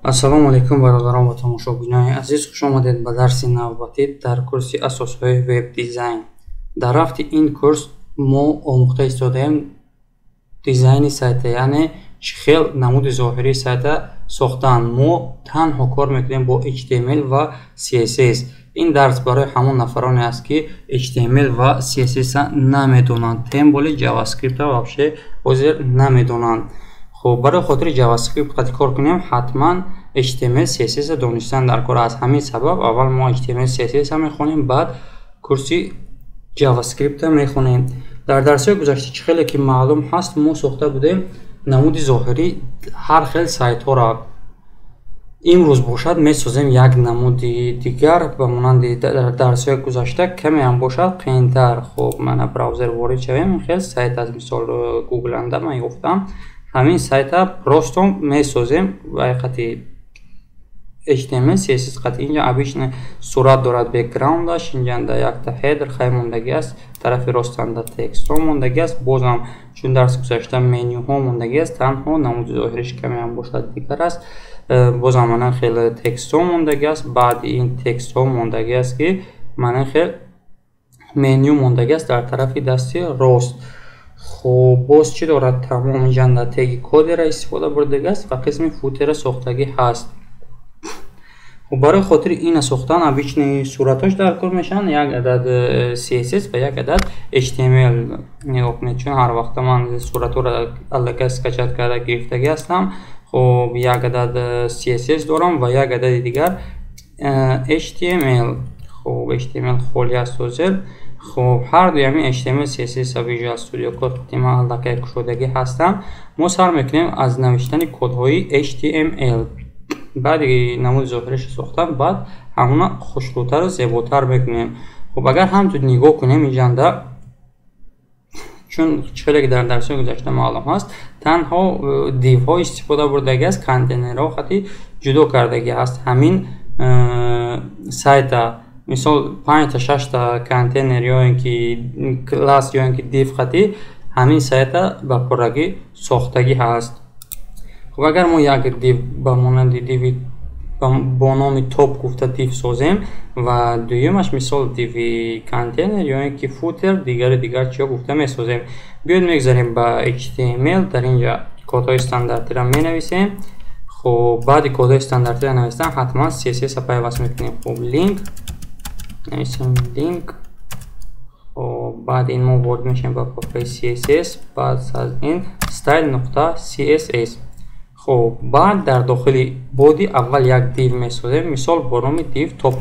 Ассалому алайкум бародарон ва тамошобинони азиз, хуш омадед ба дарси навбатӣ дар курси асосҳои веб-дизайн. Дар рафти ин курс мо омӯхта истодаем дизайни сайта, яъне чӣ хел намуди зоҳирии сайта сохтан. Мо танҳо кор мекунем бо HTML ва CSS. Ин дарс барои ҳамон нафароне аст, ки HTML ва CSS-а намедонанд, тем более JavaScript-а вообще ҳозир намедонанд. Хуб, барои хотири JavaScript қати кор кунем, ҳатман HTML, CSS-а донистан дар кор. Аз ҳамин сабаб аввал мо HTML, CSS-а мехонем, баъд курси JavaScript-а мехонем. Дар дарсҳои гузашта чӣ хеле ки маълум ҳаст, мо сохта будем намуди зоҳирӣ ҳар хел сайтҳоро. Имрӯз бошад месозем як намуди дигар, ба монанди дарсҳои гузашта каме ҳам бошад қиинтар. Хуб, мана браузер ворид шавем, ин хел сайт аз мисол Google анда ман ёфтам. Ҳамин сайта просто месозем ҳақиқати HTML, CSS қати. Инҷа обычно сурат дорад бэкграундаш, инҷанда якта header хай мондагӣ аст, тарафи ростанда текстҳо мондагӣ аст. Бозам чун дарси гузашта менюҳо мондагӣ аст, танҳо намуди зоҳириш каме ҳам бошад дигар аст. Бозам мана хеле текстҳо мондагӣ аст, баъди ин текстҳо мондагӣ аст, ки мана хел меню мондагӣ аст дар тарафи дасти рост. Хуб, боз чӣ дорад? Тамом инҷанда теги кодера истифода бурдагӣ аст ва қисми футера сохтагӣ ҳаст. Хуб, барои хотири ина сохтан обычный суратҳош дар кор мешаванд, як адад CSS ва як адад HTML. Нигоҳ кунед, чун ҳар вақта ман суратҳоро аллакай скачат карда гирифтагӣ ҳастам. Хуб, як адад CSS дорам ва як адади дигар HTML. Хуб, HTML холӣ аст ҳозир. Хуб, ҳар дуи ҳамин HTML, CSS ва Visual Studio Code ки ман аллакай кушодагӣ ҳастам, мо сар мекунем аз навиштани кодҳои HTML. Баъди намуди зоҳиришро сохтан, баъд ҳамона хушрӯтару зеботар мекунем. Хуб, агар ҳамтур нигоҳ кунем инҷанда, чун чӣ хеле ки дар дарсҳои гузашта маълум ҳаст, танҳо дивҳо истифода бурдагӣ аст, контейнерҳо хати ҷудо кардагӣ ҳаст. Ҳамин сайта мисол 5-та 6-та контейнер ё ин ки класс ё ин ки див хати ҳамин сайта ба пуррагӣ сохтагӣ ҳаст. Хуб, агар мо як див ба монанди диви бо номи топ гуфта див созем ва дуюмаш мисол диви контейнер ё ин ки футер, дигари дигар чиё гуфта месозем. Биёед мегзарем ба HTML, дар инҷа кодҳои стандартиро менависем. Хуб, баъди кодҳои стандартиро навистан ҳатман CSS-а пайваст мекунем. Хуб, линк нависем, линк. Хуб, баъд ин мо ворид мешавем ба папкаи CSS, баъд аз ин style.css. Хуб, баъд дар дохили боди аввал як div месозем, мисол бо номи div top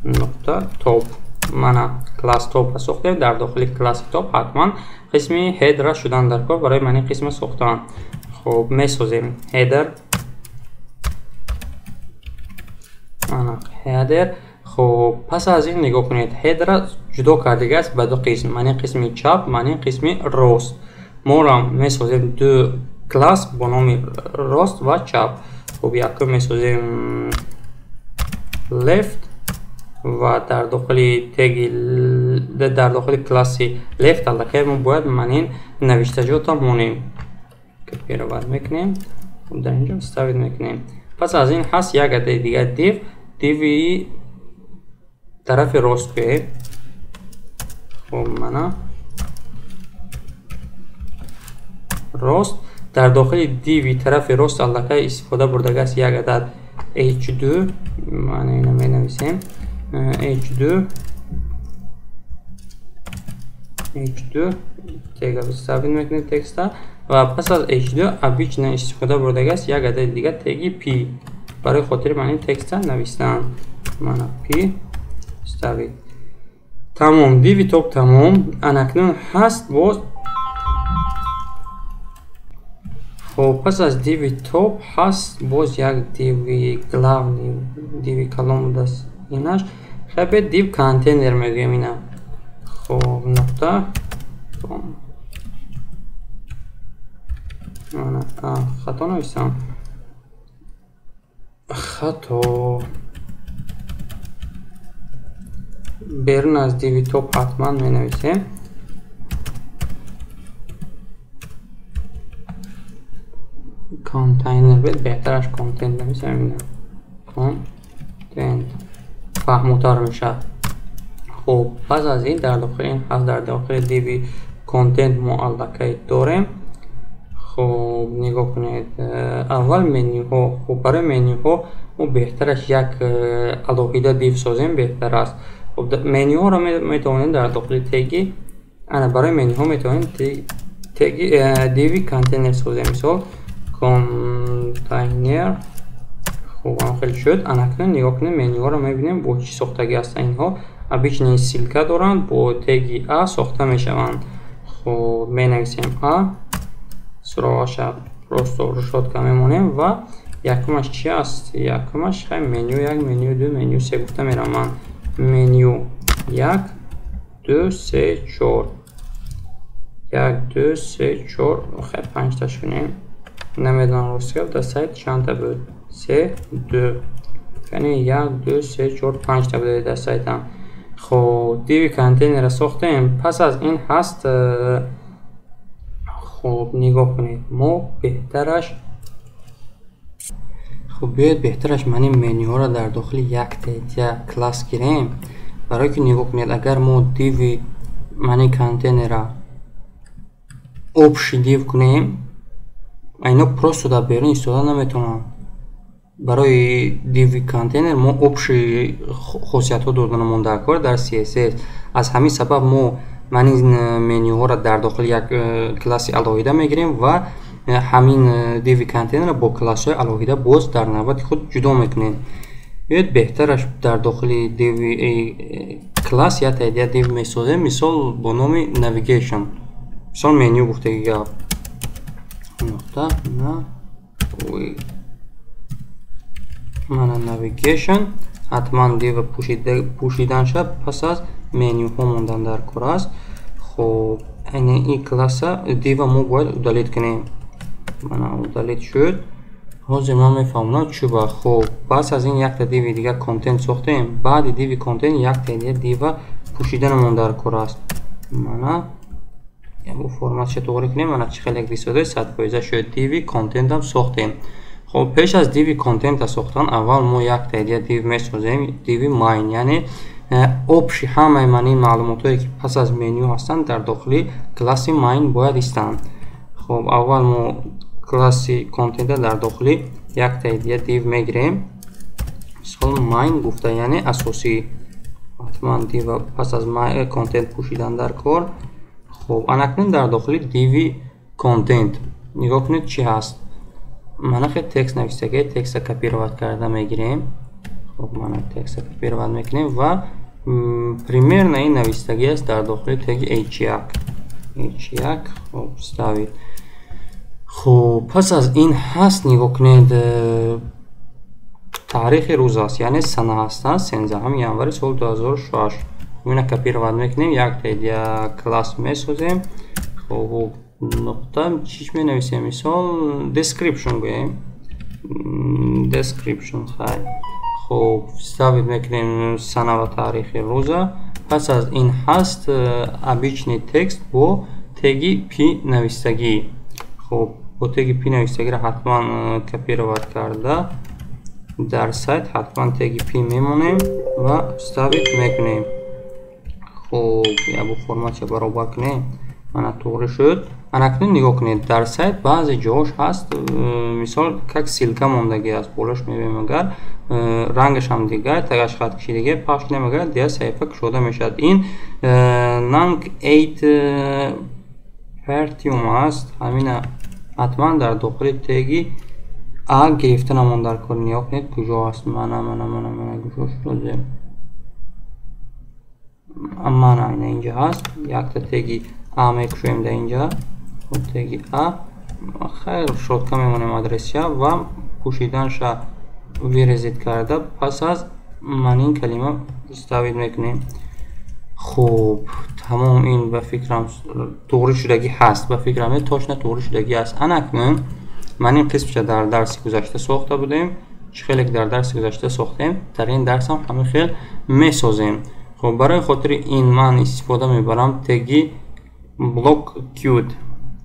нуқта top. Мана класс top сохтем, дар дохили класси top ҳатман қисми header шудан дар кор барои ман ин қисма сохтан. Хуб, месозем header, мана header. Хуб, пас аз ин нигоҳ кунед, header ҷудо кардагӣ аст ба ду қисм, ман ин қисми чап, ман ин қисми рост. Моро месозем ду класс бо номи рост ва чап. Хуб, якум месозем left ва дар дохили теги, дар дохили класси left аллакай мо бояд ман ин навиштаҷота монем. Копировать мекунем, дар инҷо вставить мекунем. Пас аз ин ҳаст як адади дигар div, div-и тарафи рост биёед. Хуб, мана рост. Дар дохили div-и тарафи рост аллакай истифода бурдагӣ аст як адад h2, мана ина менависем h2, h2 тега вставить мекунем текста ва пас аз h2 обычно истифода бурдагӣ аст як адади дигар теги p барои хотири ман ин текста навистан. Мана p вставить. Тамом, div-и топ тамом. Анакнун ҳаст боз. Хуб, пас аз div-и топ ҳаст боз як div-и главный, div-и калон будааст инаш. Хебе div контейнер мегӯем ина. Хуб, нуқта. Мана, хато нависам. Хато. Берун аз div-и топ ҳатман менависем. контейнер беҳтараш content нависем, content фаҳмотар мешавад. Хуб, пас аз ин дар дохили ин ҳаст, дар дохили div content мо аллакай дорем. Хуб, нигоҳ кунед, аввал менюҳо. Хуб, барои менюҳо мо беҳтараш як алоҳида div созем беҳтар аст. Хуб, менюҳоро метавонем дар дохили теги, ана, барои менюҳо метавонем теги div контейнер созем, мисол контейнер. Хуб, ам хеле шуд. Анакнун нигоҳ кунед, менюҳоро мебинем бо чӣ сохтагӣ ҳастанд. Инҳо обычный ссылка доранд, бо теги a сохта мешаванд. Хуб, менависем a, суроғаша просто решётка мемонем ва якумаш чи аст? Якумаш хай меню як, меню ду, меню се гуфта мерам ман. Меню як, ду, се, чор, як, ду, се, чор, хай панҷташ кунем. Намедонам, рост гап, дар сайт чандта буд? Се, ду, яъне як, ду, се, чор, панҷта буд дар сайтам. Хуб, div контейнерро сохтем. Пас аз ин ҳаст, хуб, нигоҳ кунед, мо беҳтараш, хуб, биёед беҳтараш ман ин менюҳоро дар дохили як як класс гирем, барое ки нигоҳ кунед, агар мо div мани контейнера общий div кунем, ино просто дар берун истода наметавонанд. Барои div контейнер мо общий хосиятҳо доданамон дар кор дар CSS. Аз ҳамин сабаб мо ман ин менюҳоро дар дохили як класси алоҳида мегирем ва ҳамин div контейнерро бо классҳои алоҳида боз дар навбати худ ҷудо мекунем. Биёед беҳтараш дар дохили div класс як div месозем, мисол бо номи navigation, мисол меню гуфтаги гап, нуқта на мана navigation. Ҳатман div пӯшидан шавад, пас аз менюҳо мондан дар кор аст. Хуб, ин класса div мо бояд удалить кунем. Мана, удалить шуд. Ҳозир ман мефаҳмонам чӯба. Хуб, пас аз ин якта div дигар content сохтем. Баъди div content якта div пӯшиданамон дар кор аст. Мана, бо форматша туғри кунем. Мана, чӣ хеле рисодаи 100% шуд. Div content ам сохтем. Хуб, пеш аз div content а сохтан аввал мо якта div месозем, div main, яъне общий ҳамаи ман ин маълумотҳое, ки пас аз меню ҳастанд, дар дохили класси main бояд истанд. Хуб, аввал мо класси content а дар дохили якта div мегирем, мисол main гуфта, яъне асосӣ. Ҳатман div пас аз content пӯшидан дар кор. Хуб, анакнун дар дохили div content нигоҳ кунед, чӣ ҳаст. Мана, хе текст навистагӣ, текста копировать карда мегирем. Хуб, мана, текста копировать мекунем ва примерно ин навистагӣ аст дар дохили теги h1, h1. Хуб, ставить. Хуб, пас аз ин ҳаст, нигоҳ кунед, таърихи рӯз аст, яъне сана ҳастанд, 13 январи соли 2006. Ина копировать мекунем, як класс месозем. Хуб, нуқта, чиш менависем? Мисол description гӯем, description. Хай, хуб, вставить мекунем сана ва таърихи рӯза. Пас аз ин ҳаст обычный текст бо теги p навистагӣ. Хуб, бо теги p навистагиро ҳатман копировать карда, дар сайт ҳатман теги p мемонем ва вставить мекунем. Хуб, ябу форматша баробар кунем. Мана, туғри шуд. Анакнун нигоҳ кунед, дар сайт баъзе ҷоҳош ҳаст, мисол как ссылка мондагӣ аст. Болош мебинем, агар рангашам дигар, тагаш хаткиши дигар, пахш кунем агар, дигар саҳифа кушода мешавад. Ин lang 8 partium аст. Ҳамина ҳатман дар дохили теги a гирифтанамон дар кор. Нигоҳ кунед, куҷо аст. Мана, мана, мана, мана, куҷо шуд? Мана, ина инҷа ҳаст. Якта теги а мекушоем дар инҷа, теги а. Хайр, решётка мемонем адресия ва пӯшиданша вырезать карда, пас аз ман ин калима вставить мекунем. Хуб, тамом, ин ба фикрам туғри шудагӣ ҳаст, ба фикрам точно туғри шудагӣ аст. Анакнун ман ин қисмша дар дарси гузашта сохта будем. Чӣ хеле ки дар дарси гузашта сохтем, дар ин дарсам ҳамин хел месозем. Хуб, барои хотири ин ман истифода мебарам теги blockquote.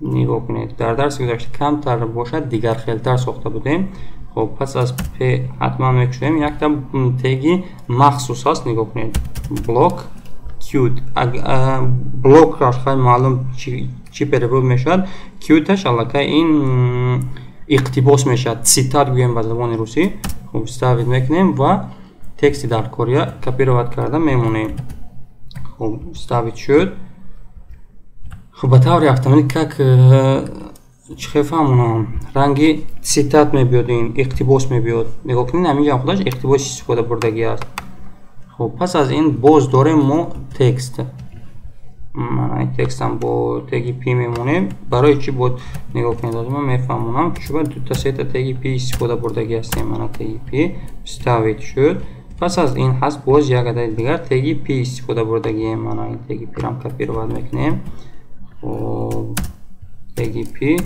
Нигоҳ кунед, дар дарси гузашта камтар бошад, дигархелтар сохта будем. Хоб, пас аз p ҳатман мекушоем, якта теги махсус ҳаст. Нигоҳ кунед, blockquote. Блокаш хай маълум чӣ перевод мешавад, quote аш аллакай ин иқтибос мешавад, цитат гӯем ба забони русӣ. Хуб, вставить мекунем ва тексти даркория копировать карда мемонем. Хуб, вставить шуд. Хуб, ба таври автоматик, как чӣ хел фаҳмонам, ранги цитат мебиёд, ин иқтибос мебиёд. Нигоҳ кунед, ҳаминҷа худаш иқтибос истифода бурдагӣ аст. Хуб, пас аз ин боз дорем мо текст. Мана ин текстам бо теги p мемонем. Барои чӣ бод? Нигоҳ кунед, ман мефаҳмонам, чуба дута сета теги p истифода бурдагӣ ҳастем. Мана теги p вставить шуд. Пас аз ин ҳаст боз як адади дигар теги p истифода бурдагием. Мана ин теги p-рам копировать мекунем. Хуб, теги p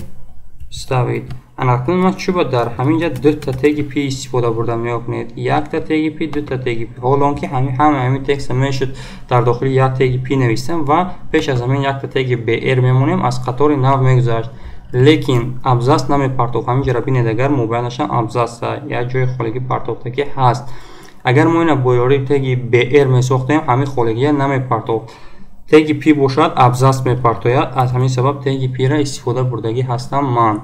вставить. Анакнун ман чуба дар ҳамин ҷа дута теги p истифода бурдам? Нигоҳ кунед, якта теги p, дута теги p. Ҳоло он ки ҳама ҳамин текста мешуд дар дохили як теги p нависам ва пеш аз ҳамин якта теги br мемонем, аз қатори нав мегузашт, лекин абзац намепартофт. Ҳамин ҷара бинед, агар мобайнашам абзаца, як ҷои холигӣ партофтагӣ ҳаст. Агар мо ина бо ёрии теги br месохтем, ҳамин холигия намепартофт. Теги p бошад, абзац мепартояд. Аз ҳамин сабаб теги p-ра истифода бурдагӣ ҳастам ман.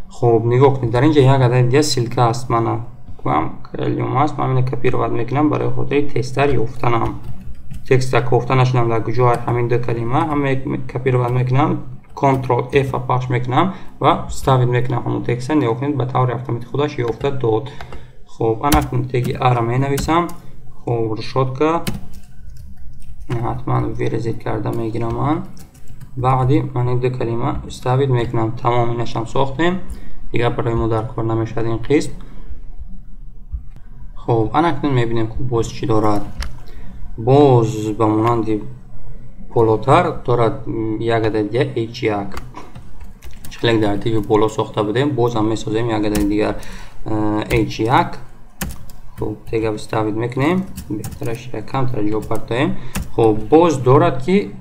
Хуб, нигоҳ кунед, дар ин ҷа як адади дигар ссылка аст. Мана куам калима аст, ман ина копировать мекунам барои хотири тезтар ёфтанам. Текста кофта нашинам дар куҷо ҳамин ду калима, ҳама копировать мекунам, Ctrl F пахш мекунам ва вставить мекунам ҳамон текста. Нигоҳ кунед, ба таври автоматик худаш ёфта дод. Хуб, анакун теги a-ра менависам. Хуб, решётка ҳатман вырезать карда мегирам ман. Баъди ман ин ду калима вставить мекунам. Тамом, инашам сохтем, дигар барои мо дар кор намешавад ин қисм. Хуб, анакнун мебинем, ки боз чӣ дорад. Боз ба монанди болотар дорад як адади дигар h1. Чӣ хеле дар div боло сохта будем, бозам месозем як адади дигар h1. Хуб, тега вставить мекунем, беҳтараш камтар ҷо партоем. Хуб, боз дорад ки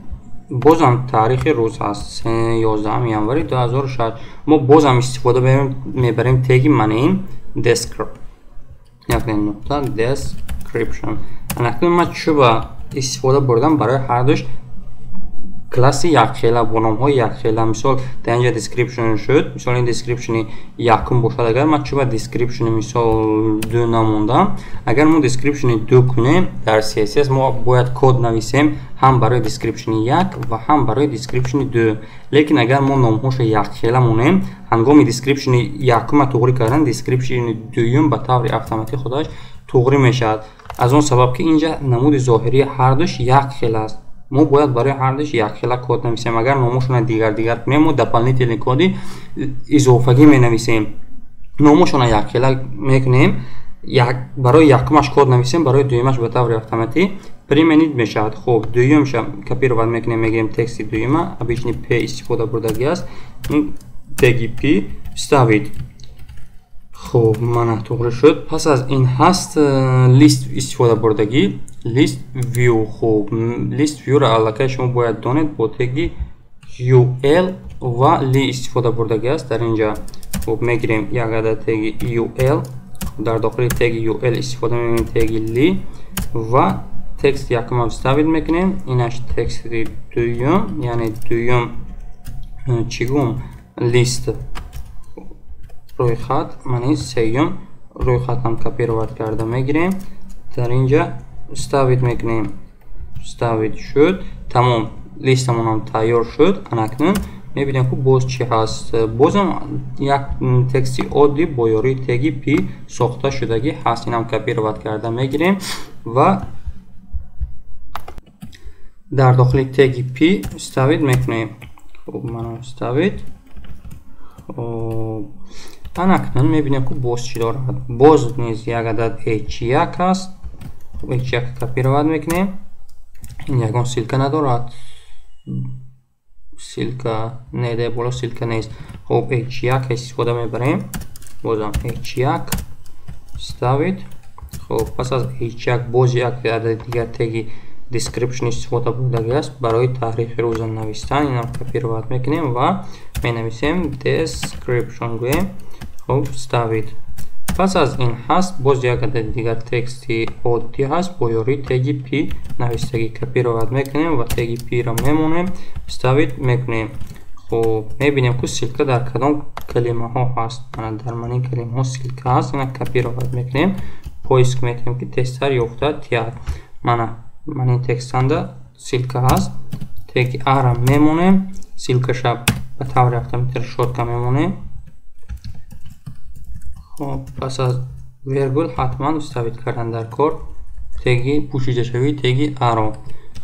бозам таърихи рӯз ҳаст, 11 январи 2006. Мо бозам истифода мебарем теги манин description, нуқта description. Анакнун ман чӯба истифода бурдам барои ҳардуш класси якхела бо номҳои якхела? Мисол, дар инҷа description шуд, мисол, ин description якум бошад, агар ман чӯба description мисол ду намондам? Агар мо description ду кунем, дар CSS мо бояд код нависем ҳам барои description як ва ҳам барои description ду. Лекин агар мо номҳошо якхела монем, ҳангоми description якума туғрӣ кардан, description дуюм ба таври автоматӣ худаш туғрӣ мешавад. Аз он сабаб ки инҷа намуди зоҳирии ҳардуш як хел аст, мо бояд барои ҳардуш якхела код нависем. Агар номошонро дигар дигар кунем, мо дополнительный коди изофагӣ менависем. Номошонро якхела мекунем, барои якумаш код нависем, барои дуюмаш ба таври автоматӣ применить мешавад. Хуб, дуюмша копировать мекунем, мегирем тексти дуюма, обычный p истифода бурдагӣ аст, теги p вставить. Хуб, мана туғри шуд. Пас аз ин ҳаст list истифода бурдагӣ, list view. Хуб, list view-ро аллакай шумо бояд донед, бо теги ul ва li истифода бурдагӣ аст дар инҷа. Хуб, мегирем як адад теги ul, дар дохили теги ul истифода мекунем теги li ва текст якумам вставить мекунем. Инаш тексти дуюм, яъне дуюм чӣ гум, list, рӯйхат. Ман ин сеюм рӯйхатам копировать карда мегирем, дар инҷа вставить мекунем. Вставить шуд, тамом, листамонам тайёр шуд. Анакнун мебинем, ки боз чӣ ҳаст. Бозам як тексти оддӣ бо ёрии теги p сохта шудагӣ ҳаст. Инам копировать карда мегирем ва дар дохили теги p вставить мекунем. Хуб, мана вставить. Хуб, анакнун мебинем, ки боз чӣ дорад. Боз низ як адад h1 аст. H1 копировать мекунем. Ин ягон ссылка надорад, ссылка не, дар боло ссылка нест. Хуб, h1 истифода мебарем, бозам h1 вставить. Хуб, пас аз h1 боз як адади дигар теги description истифода бурдагӣ аст барои таърихи рӯза навистан. Инам копировать мекунем ва менависем description гӯем. Хуб, вставить. Пас аз ин ҳаст боз як адади дигар тексти оддӣ ҳаст бо ёрии теги p навистагӣ. Копировать мекунем ва теги p-ро мемонем, вставить мекунем. Хуб, мебинем ку ссылка дар кадом калимаҳо ҳаст. Мана дар ман ин калимаҳо ссылка ҳаст. Ина копировать мекунем, поиск мекунем, ки тезтар ёфта тияд. Мана ман ин текстанда ссылка ҳаст. Теги a-ро мемонем, ссылкаша ба таври автоматӣ решётка мемонем. Хуб, пас аз вергул ҳатман вставить кардан дар кор теги пӯшидашавии теги a-ро.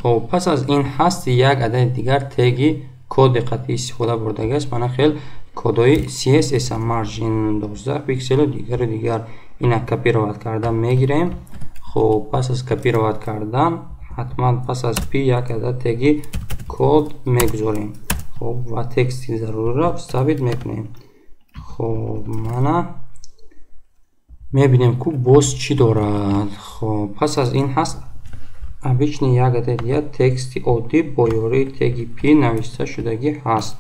Хуб, пас аз ин ҳаст як адади дигар теги коди қатъӣ истифода бурдагӣ аст. Мана хел кодҳои CSS, margin 12 пикселу дигару дигар. Ина копировать карда мегирем. Хуб, пас аз копировать кардан ҳатман пас аз p як адад теги код мегузорем. Хуб, ва тексти заруриро вставить мекунем. Хуб, мана мебинем ку боз чӣ дорад. Хуб, пас аз ин ҳаст обычный як адад дигар тексти оддӣ бо ёрии теги p нависта шудагӣ ҳаст.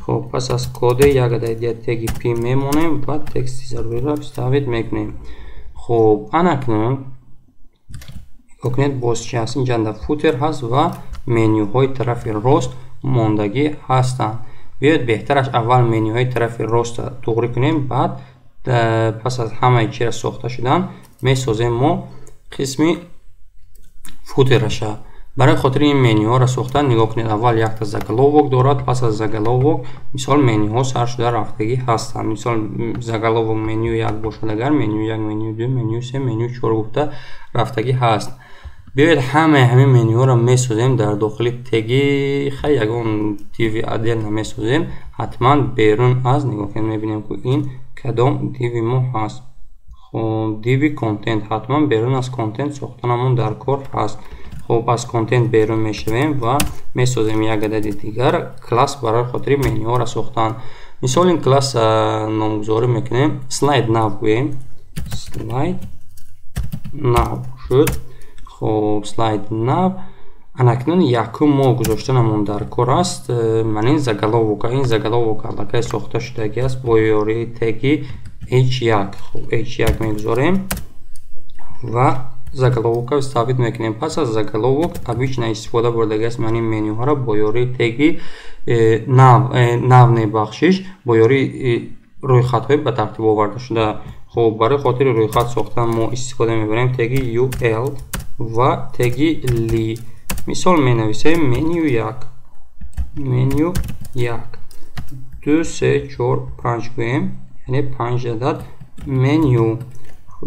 Хуб, пас аз коде як адад дигар теги p мемонем ва тексти заруриро вставить мекунем. Хуб, анакнун нигоҳ кунед боз чӣ ҳаст. Инҷанда футер ҳаст ва менюҳои тарафи рост мондагӣ ҳастанд. Биёед беҳтараш аввал менюҳои тарафи ростро туғрӣ кунем, баъд пас аз ҳамаи чира сохта шудан месозем мо қисми футераша. Барои хотири ин менюҳоро сохтан нигоҳ кунед, аввал якта заголовок дорад, пас аз заголовок мисол менюҳо сар шуда рафтагӣ ҳастанд. Мисол заголовок меню як бошад, агар меню як, меню ду, меню се, меню чор гуфта рафтагӣ ҳаст. Биёед ҳамаи ҳамин менюҳоро месозем дар дохили теги, хай ягон диви отдельно месозем, ҳатман берун аз нигоҳ кунед, мебинем ку ин кадом диви мо ҳаст. Хуб, диви контент ҳатман берун аз контент сохтанамон дар кор ҳаст. Хуб, аз контент берун мешавем ва месозем як адади дигар класс барои хотири менюҳоро сохтан. Мисол ин класс номгузорӣ мекунем slide nav гӯем. Slide nav шуд. Хуб, slide nav. Анакнун якум мо гузоштанамон дар кор аст ман ин заголовок. Ин заголовок аллакай сохта шудагӣ аст бо ёрии теги h1. Хуб, h1 мегузорем ва заголовокро вставить мекунем. Пас аз заголовок обычно истифода бурдагӣ аст ман ин менюҳоро бо ёрии теги nav, nav не, бахшиш, бо ёрии рӯйхатҳои ба тартиб оварда шуда. Хуб, барои хотири рӯйхат сохтан мо истифода мебарем теги ul ва теги li. Мисол менависем меню як, меню як, ду, се, чор, панҷ гӯем, яъне панҷ адад меню,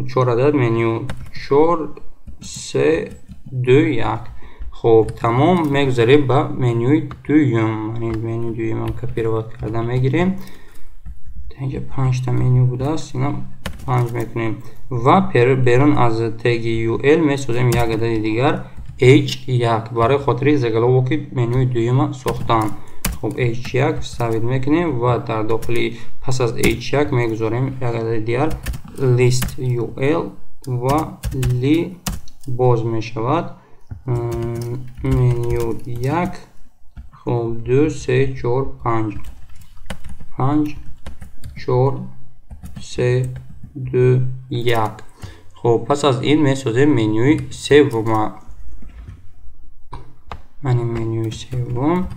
чор адад меню, чор, се, ду, як. Хуб, тамом, мегузарем ба менюи дуюм. Менюи дуюмам копировать карда мегирем. Инҷа панҷта меню будааст, инам панҷ мекунем ва берун аз теги ul месозем як адади дигар h1 барои хотири заголовоки менюи дуюма сохтан. Хуб, h1 вставить мекунем ва дар дохили пас аз h1 мегузорем як адади дигар list ul ва li боз мешавад меню як. Хуб, ду, се, чор, панҷ, панҷ, чор, се, ду, як. Хуб, пас аз ин месозем менюи севума. Ман ин менюи севум.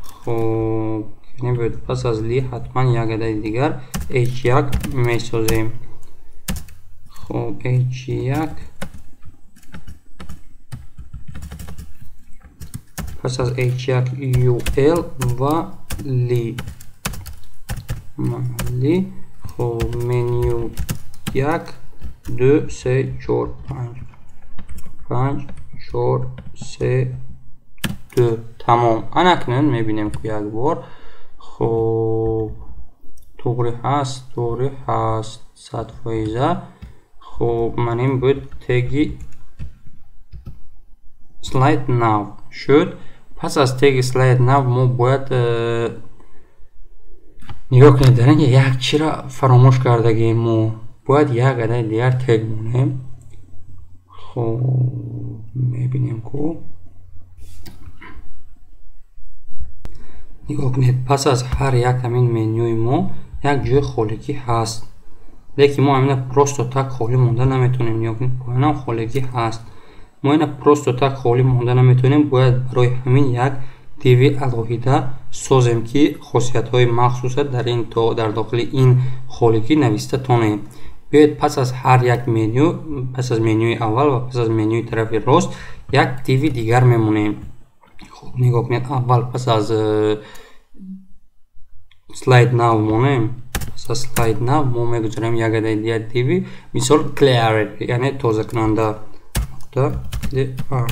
Хуб, яъне бояд пас аз li ҳатман як адади дигар h1 месозем. Хуб, h1 пас аз h1 ul ва li. Li. Хуб, меню як, ду, се, чор, панҷ, панҷ, чор, се, ду. Тамом. Анакнун мебинем ку як бор. Хуб, туғри ҳаст, туғри ҳаст, 100%. Хуб, ман ин буд теги slide nav шуд. Пас аз теги slide nav мо бояд нигоҳ кунед, дар инҷа як чиро фаромӯш кардагем, мо бояд як адади дигар тег монем. Хуб, Мебинем ку. Нигоҳ кунед, пас аз ҳар як ҳамин менюи мо як ҷои холигӣ ҳаст. Лекин мо ҳамина просто так холӣ монда наметавонем. Нигоҳ кунед, поёнам холигӣ ҳаст. Мо ина просто так холӣ монда наметавонем. Бояд барои ҳамин як div алоҳида созем, ки хосиятҳои махсуса дар ин то дар дохили ин холигӣ нависта тонем. Биёед пас аз ҳар як меню, пас аз менюи аввал ва пас аз менюи тарафи рост як div дигар мемонем. Хуб, нигоҳ кунед, аввал пас аз слайд нав монем. Пас аз слайд нав мо мегузорем як адади дигар div, мисол clear, яъне тозакунанда. Нуқта clear.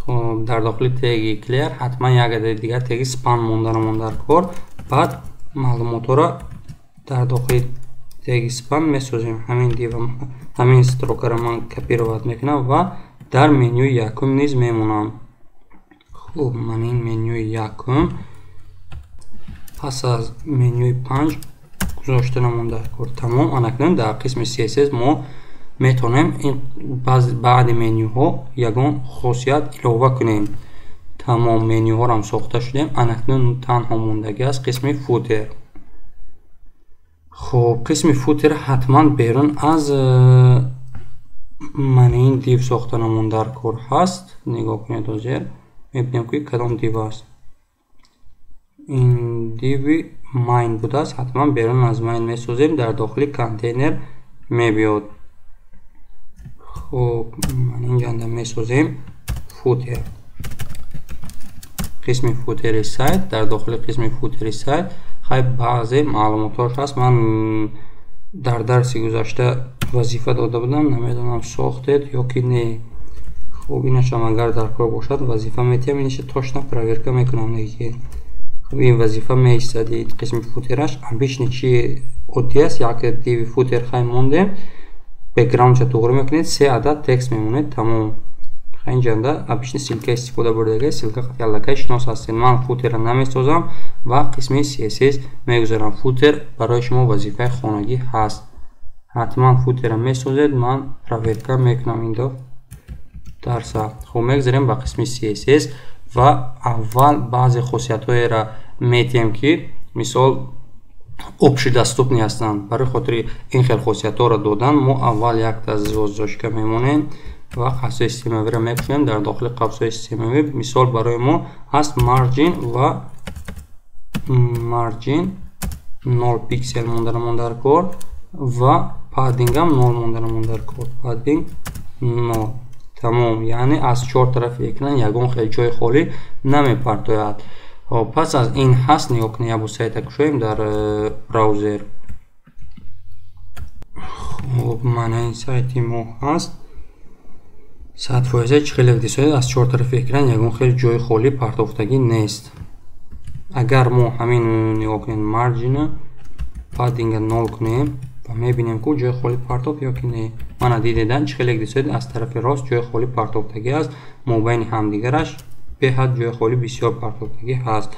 Хуб, дар дохили теги clear ҳатман як адади дигар теги span монданамон дар кор. Баъд маълумотҳоро дар дохили теги span месозем. Ҳамин div, ҳамин строкаро ман копировать мекунам ва дар менюи якум низ мемонам. Хуб, ман ин менюи якум пас аз менюи 5 гузоштанамон дар кор. Тамом. Анакнун дар қисми CSS мо метавонем ин баъди менюҳо ягон хосият илова кунем. Тамом, менюҳоро сохта шудем. Анакнун танҳо мондагӣ аст қисми footer. Хуб, қисми footer ҳатман берун аз ман ин div сохтанамон дар кор ҳаст. Нигоҳ кунед, ҳозир мебинем, ки кадом div аст. Ин div main будааст. Ҳатман берун аз main месозем, дар дохили контейнер мебиёд. Хуб, ман инҷанда месозем footer, қисми футери сайт. Дар дохили қисми футери сайт хай баъзе маълумотҳош ҳаст. Ман дар дарси гузашта вазифа дода будам, намедонам, сохтед ё ки не. Хуб, инашам агар дар кор бошад, вазифа метиҳам, инаша точно проверка мекунам. Лекин хуб, ин вазифа меистад. Қисми футераш обычный чи оддӣ аст. Як div footer хай мондем, бэкграундша туғрӣ мекунед, се адад текст мемонед, тамом. Инҷанда обычный ссылка истифода бурдага, ссылка қати аллакай шинос ҳастед. Ман футерро намесозам ва қисми CSS мегузорам. Футер барои шумо вазифаи хонагӣ ҳаст. Ҳатман футерро месозед, ман проверка мекунам ин дарса. Хуб, мегузарем ба қисми CSS ва аввал баъзе хосиятҳоеро метиҳем, ки мисол общедоступный ҳастанд. Барои хотири ин хел хосиятҳоро додан мо аввал якта звёздочка мемонем ва қавсҳои системавиро мекушем. Дар дохили қавсҳои системавӣ мисол барои мо ҳаст margin ва margin 0 пиксел монданамон дар кор ва padding ҳам 0 монданамон дар кор, padding 0. Тамом, яъне аз чор тарафи экран ягон хел ҷои холӣ намепартояд. Пас аз ин ҳаст, нигоҳ кунед, як бор сайта кушоем дар браузер. Хуб, мана ин сайти мо ҳаст. 100%, чӣ хеле дисоед, аз чор тарафи экран ягон хел ҷои холӣ партофтагӣ нест. Агар мо ҳамин, нигоҳ кунед, margin, padding 0 кунем ва мебинем, ку ҷои холӣ партофт ё ки не. Мана, дидедан, чӣ хеле дисоед, аз тарафи рост ҷои холӣ партофтагӣ аст, мобайни ҳамдигараш беҳад ҷои холӣ бисёр партофтагӣ ҳаст.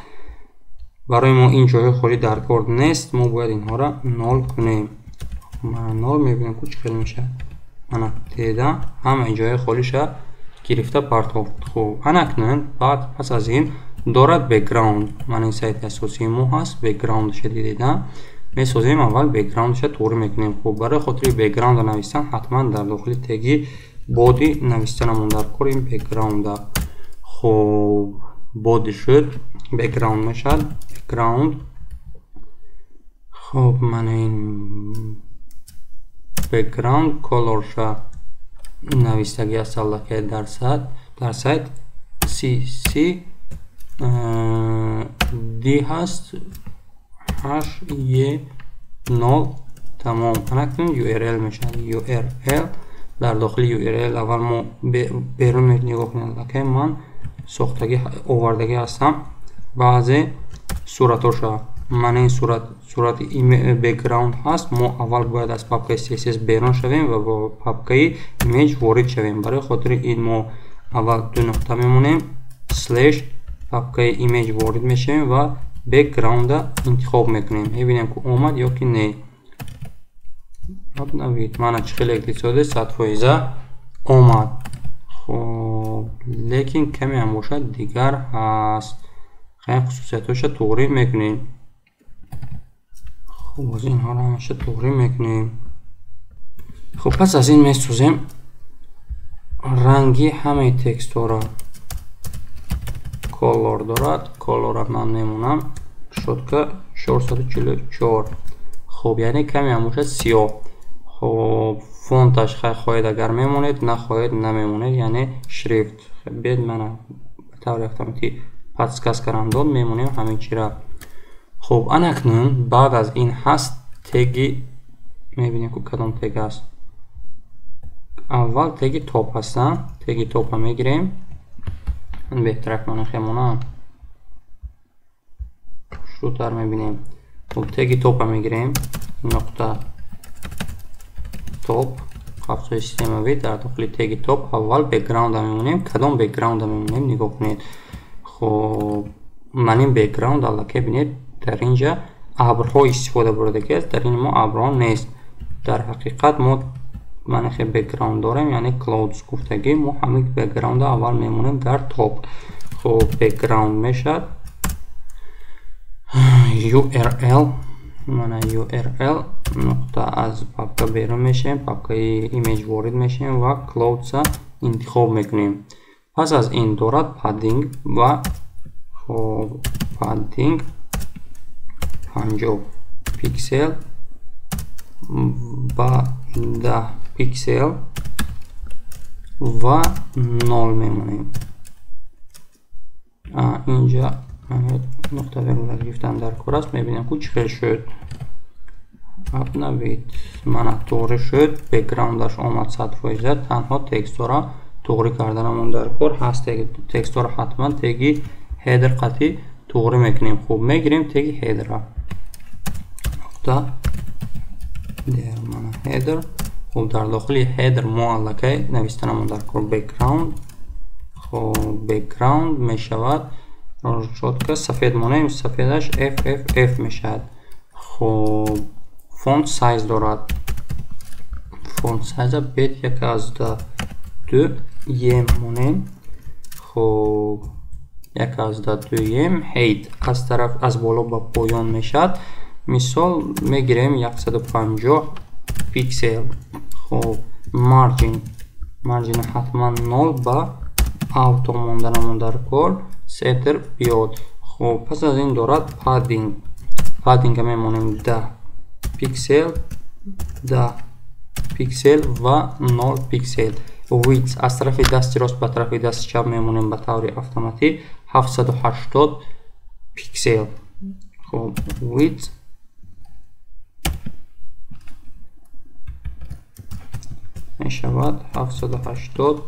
Барои мо ин ҷои холӣ дар кор нест, мо бояд инҳоро нол кунем. Мана нол, мебинем, ку чӣ хел мешавад. Мана, дида, ҳамаи ҷои холиша гирифта партофт. Хуб, анакнун баъд пас аз ин дорад бэкграунд. Мана ин сайти асосии мо ҳаст, бэкграундша дидеда месозем. Аввал бэкграундша туғрӣ мекунем. Хуб, барои хотири бэкграунда навистан ҳатман дар дохили теги body навистанамон дар кор ин бэкграунда. Хуб, body шуд, бэкграунд мешавад background. Хуб, мана ин background color-ша навистагӣ аст аллакай дар сайт, cc d ҳаст 8 e 0. Тамом. Анакнун url мешавад url. Дар дохили url аввал мо берун нигоҳ кунед, аллакай ман сохтагӣ овардагӣ ҳастам баъзе суратҳоша. Мана ин сурат, сурати бэкграунд ҳаст. Мо аввал бояд аз папкаи css берун шавем ва ба папкаи image ворид шавем. Барои хотири ин мо аввал ду нуқта мемонем, слеш, папкаи image ворид мешавем ва бэкграунда интихоб мекунем. Мебинем, ки омад ё ки не. Обновить. Мана, чӣ хеле иқтисоди, 100%. Омад. Хуб, лекин каме ҳам бошад дигар ҳаст. Хеле хусусиятҳоша туғрӣ мекунем. Хуб, аз инҳоро ҳамаша туғрӣ мекунем. Хуб, пас аз ин месозем ранги ҳамаи текстҳоро. Color дорад, color-ро ман мемонам шотка 444. Хуб, яъне каме ҳам бошад сиёҳ. Хуб, фонташ хоҳед агар мемонед, нахоҳед намемонед, яъне шрифт. Биёед мана ба таври автоматӣ подсказкарам дод, мемонем ҳамин чира. Хуб, анакнун баъд аз ин ҳаст теги, мебинем ку кадом тег аст. Аввал теги топ ҳастам, теги топа мегирем. Беҳтарак мана хемонам. Шутар мебинем. Хуб, теги топа мегирем. Нуқта топ, қафсои системавӣ. Дар дохили теги топ аввал бэкграунд-а мемонем. Кадом бэкграунд-а мемонем? Нигоҳ кунед. Хуб, ман ин бэкграунд аллакай бинед дар инҷа абрҳо истифода бурдагӣ аст, дар ин мо абрҳо нест. Дар ҳақиқат мо манахе бэкграунд дорем, яъне clouds гуфтагӣ, мо ҳамин бэкграунд-а аввал мемонем дар топ. Хуб, бэкграунд мешавад URL, мана URL нуқта аз папка берун мешавем, папкаи image ворид мешавем ва clouds-а интихоб мекунем. Пас аз ин дорад padding ва хуб padding 50 пиксел ба 10 пиксел ва 0 мемонем. Инҷа нуқта вергула гирифтан дар кор аст. Мебинем ку чӣ хел шуд. Обновить. Мана туғрӣ шуд, бэкграундаш омад 100%. Танҳо текстҳоро туғрӣ карданамон дар кор ҳаст. Текстҳоро ҳатман теги header қатӣ туғрӣ мекунем. Хуб, мегирем теги header-ро. Нуқта мана header. Хуб, дар дохили header мо аллакай навистанамон дар кор background. Хуб, background мешавад шотка сафед монем, сафедаш FFF мешавад. Хуб, font size дорад. Font size бет 1.2 ем монем. Хуб, 1.2 ем height аз тараф аз боло ба поён мешавад. Мисол мегирем 150 пиксел. Хуб, margin ҳатман 0 ба auto монданамон дар кор, center биёд. Хуб, пас аз ин дорад padding. Padding-а мемонем 10 пиксел, 10 пиксел ва 0 пиксел. Width аз тарафи дасти рост ба тарафи дасти чап мемонем ба таври автоматӣ 780 пиксел. Хуб, width мешавад 780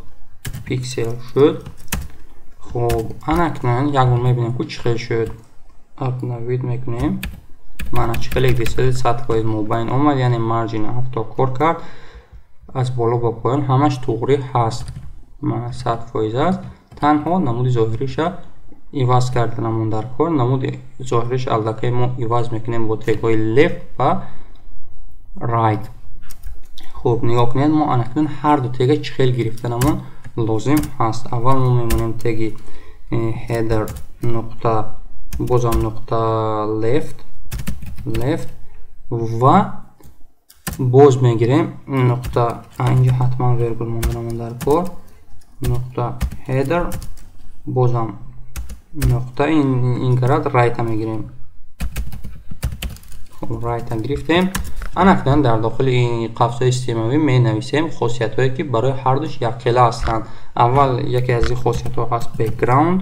пиксел шуд. Хуб, анакнун як бор мебинем ку чӣ хел шуд. Обновить мекунем. Мана чӣ хеле дисади 100% мобайн омад, яъне margin авто кор кард. Аз боло ба поён ҳамаш туғрӣ ҳаст. Мана 100% аст. Танҳо намуди зоҳириша иваз карданамон дар кор. Намуди зоҳириш аллакай мо иваз мекунем бо тегҳои left ва right. Хуб, нигоҳ кунед, мо анакнун ҳар ду тега чӣ хел гирифтанамон лозим ҳаст. Аввал мо мемонем теги header нуқта бозам нуқта left ва боз мегирем нуқта, инҷа ҳатман вергул монданамон дар кор, нуқта header бозам нуқта ин карат right-а мегирем. Хуб, right-а гирифтем. Анакнун дар дохили ин қафсҳои системавӣ менависем хосиятҳое ки барои ҳардуш якхела ҳастанд. Аввал яке аз ин хосиятҳо ҳаст background.